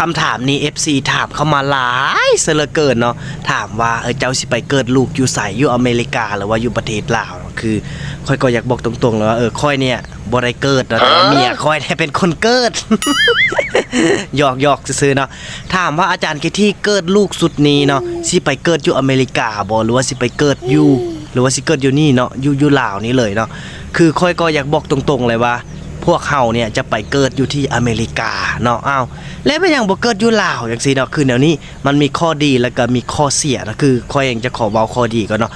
ຄຳຖາມນີ້ ເອັຟຊີ ຖາມເຂົ້າມາຫຼາຍເສຍເຫຼືອເກີນເນາະ ຖາມວ່າ ເອີ ເຈົ້າຊິໄປເກີດລູກຢູ່ໃສ ຢູ່ອາເມລິກາ ຫຼືວ່າຢູ່ປະເທດລາວເນາະ? ຄືຂ້ອຍກໍຢາກບອກຕົງໆເລີຍວ່າ ເອີ ຂ້ອຍເນ່ຍບໍ່ໄດ້ເກີດເນາະ ແຕ່ວ່າເມຍຂ້ອຍເນ່ຍເປັນຄົນເກີດ ຫຍອກໆຊື່ໆເນາະ. ຖາມວ່າອາຈານເຄທີເກີດລູກຊຸດນີ້ເນາະ ຊິໄປເກີດຢູ່ອາເມລິກາບໍ່ ຫຼືວ່າຊິໄປເກີດຢູ່ ຫຼືວ່າຊິເກີດຢູ່ນີ້ເນາະ ຢູ່ ຢູ່ລາວນີ້ເລີຍເນາະ? ຄືຂ້ອຍກໍຢາກບອກຕົງໆເລີຍວ່າ ພວກເຮົາເນ່ຍຈະໄປເກີດຢູ່ທີ່ອາເມລິກາເນາະ. ອ້າວ ແລ້ວເປັນຫຍັງບໍ່ເກີດຢູ່ລາວຈັ່ງຊີ້ເນາະ? ຄືແນວນີ້ ມັນມີຂໍ້ດີ ແລ້ວກໍມີຂໍ້ເສຍເນາະ. ຄືຂ້ອຍເອງຈະຂໍເວົ້າຂໍ້ດີກ່ອນເນາະ.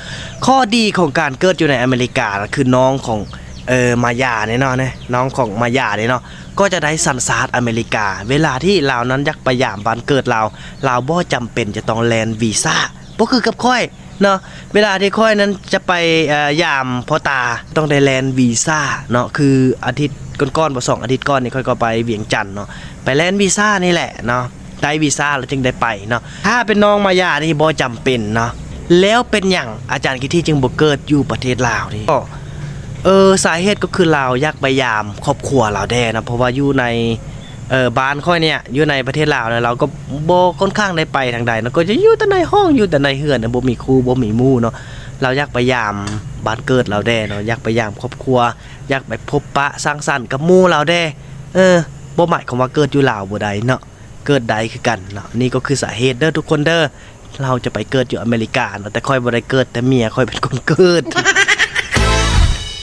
ຂໍ້ດີຂອງການເກີດຢູ່ໃນອາເມລິການະ ຄືນ້ອງຂອງ ເອີ ມາຢານີ້ເນາະ ນ້ອງຂອງມາຢານີ້ເນາະ ກໍຈະໄດ້ສັນຊາດອາເມລິກາ. ເວລາທີ່ລາວນັ້ນຢາກໄປຢາມບ້ານເກີດລາວ ລາວບໍ່ຈຳເປັນຈະຕ້ອງແລ່ນວີຊາ ບໍ່ຄືກັບຂ້ອຍເນາະ. ເວລາທີ່ຂ້ອຍນັ້ນຈະໄປ ເອີ ຢາມພໍ່ຕາ ຕ້ອງໄດ້ແລ່ນວີຊາເນາະ. ຄືອາທິດກ່ອນໆ ບໍ່ ສອງອາທິດກ່ອນນີ້ ຂ້ອຍກໍໄປວຽງຈັນເນາະ ໄປແລ່ນວີຊານີ້ແຫຼະເນາະ. ໄດ້ວີຊາແລ້ວຈຶ່ງໄດ້ໄປເນາະ. ຖ້າເປັນນ້ອງມາຢານີ້ບໍ່ຈຳເປັນເນາະ. ແລ້ວເປັນຫຍັງອາຈານເຄທີຈຶ່ງບໍ່ເກີດຢູ່ປະເທດລາວນີ້? ກໍ ເອີ ສາເຫດກໍຄືລາວຢາກໄປຢາມຄອບຄົວລາວແດ່ເນາະ. ເພາະວ່າຢູ່ໃນ ເອີ ບ້ານຂ້ອຍເນ່ຍ ຢູ່ໃນປະເທດລາວເນາະ ລາວກໍບໍ່ຄ່ອນຂ້າງໄດ້ໄປທາງໃດເນາະ. ກໍຈະຢູ່ແຕ່ໃນຫ້ອງ ຢູ່ແຕ່ໃນເຮືອນ ບໍ່ມີຄູ່ ບໍ່ມີໝູ່ເນາະ. ລາວຢາກໄປຢາມບ້ານເກີດລາວແດ່ເນາະ ຢາກໄປຢາມຄອບຄົວ ຢາກໄປພົບປະສັງສັນກັບໝູ່ລາວແດ່. ເອີ ບໍ່ໝາຍຄວາມວ່າເກີດຢູ່ລາວບໍ່ໄດ້ເນາະ ເກີດໄດ້ຄືກັນເນາະ. ນີ້ກໍຄືສາເຫດເດີທຸກຄົນເດີ ເຮົາຈະໄປເກີດຢູ່ອາເມລິກາເນາະ. ແຕ່ຂ້ອຍບໍ່ໄດ້ເກີດ ແຕ່ເມຍຂ້ອຍເປັນຄົນເກີດ